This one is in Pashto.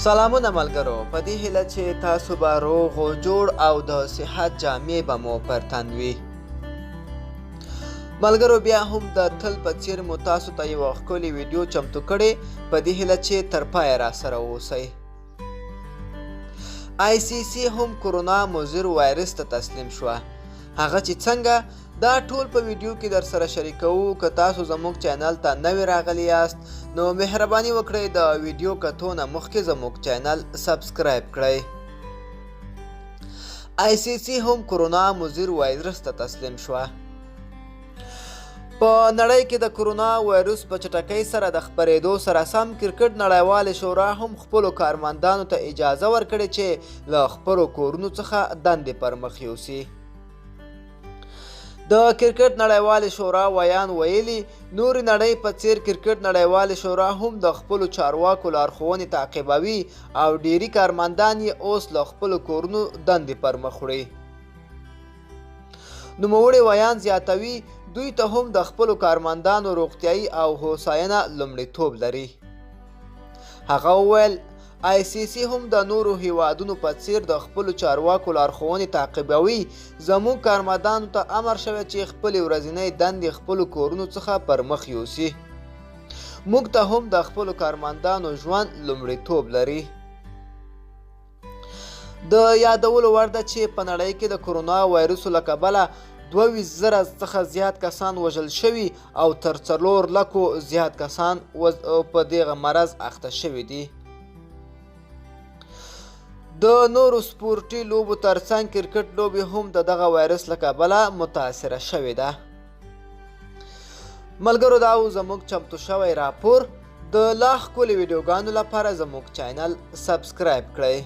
سلامونه ملګرو، په دې هیله چې تاسو به روغ او جوړ او د صحت جامې به مو پر تن وي. ملګرو، بیا هم د تل په څیر مو تاسو ته یوه ښکلې ویډیو چمتو کړې، په دې هیله چې تر پایه را سره اوسئ. آی سی سی هم کرونا مضر وایرس ته تسلیم شوه، هغه چې څنګه، دا ټول په ویډیو کې در سره شریکوو. که تاسو زموږ چینل ته نوي راغلي یاست، نو مهرباني وکړئ د ویډیو کتو نه مخکې زموږ چینل سبسکرایب کړئ. آی سی سی هم کرونا مضر وایرس ته تسلیم شوه. په نړۍ کې د کرونا وایرس په چټکۍ سره د خپرېدو سره سم، کرکټ نړیوالې شورا هم خپلو کارمندانو ته اجازه ورکړې چې له خپلو کورونو څخه دندې پر مخ یوسي. د کرکټ نړیوالې شورا ویاند ویلي، نورې نړۍ په څیر کرکټ نړیوالې شورا هم د خپلو چارواکو لارښوونې تعقیبوي او ډیری کارمندان یې اوس له خپلو کورونو دندې پر مخ وړي. نوموړی ویاند زیاتوي، دوی ته هم د خپلو کارمندانو روغتیایي او هوساینه لومړیتوب لري. هغه وویل، آی سی سی هم د نورو هیوادونو په څیر د خپلو چارواکو لارښوونې تعقیبوي. زموږ کارمندانو ته امر شوی چې خپلې ورځنۍ دندې خپلو کورونو څخه پر مخ یوسي. موږ ته هم د خپلو کارمندانو ژوند لومړیتوب لري. د یادولو وړ ده چې په نړۍ کې د کرونا وایرسو له کبله 22,000 څخه زیات کسان وژل شوي او تر 4 لکو زیات کسان په دغه مرض اخته شوي دي. د نورو سپورټي لوبو ترڅنګ کرکټ لوبې هم د دغه وایرس له کبله متاثره شوې ده. ملګرو، دا و زموږ چمتو شوی راپور. د لا ښکلې ویډیوګانو لپاره زموږ چینل سبسکرایب کړئ.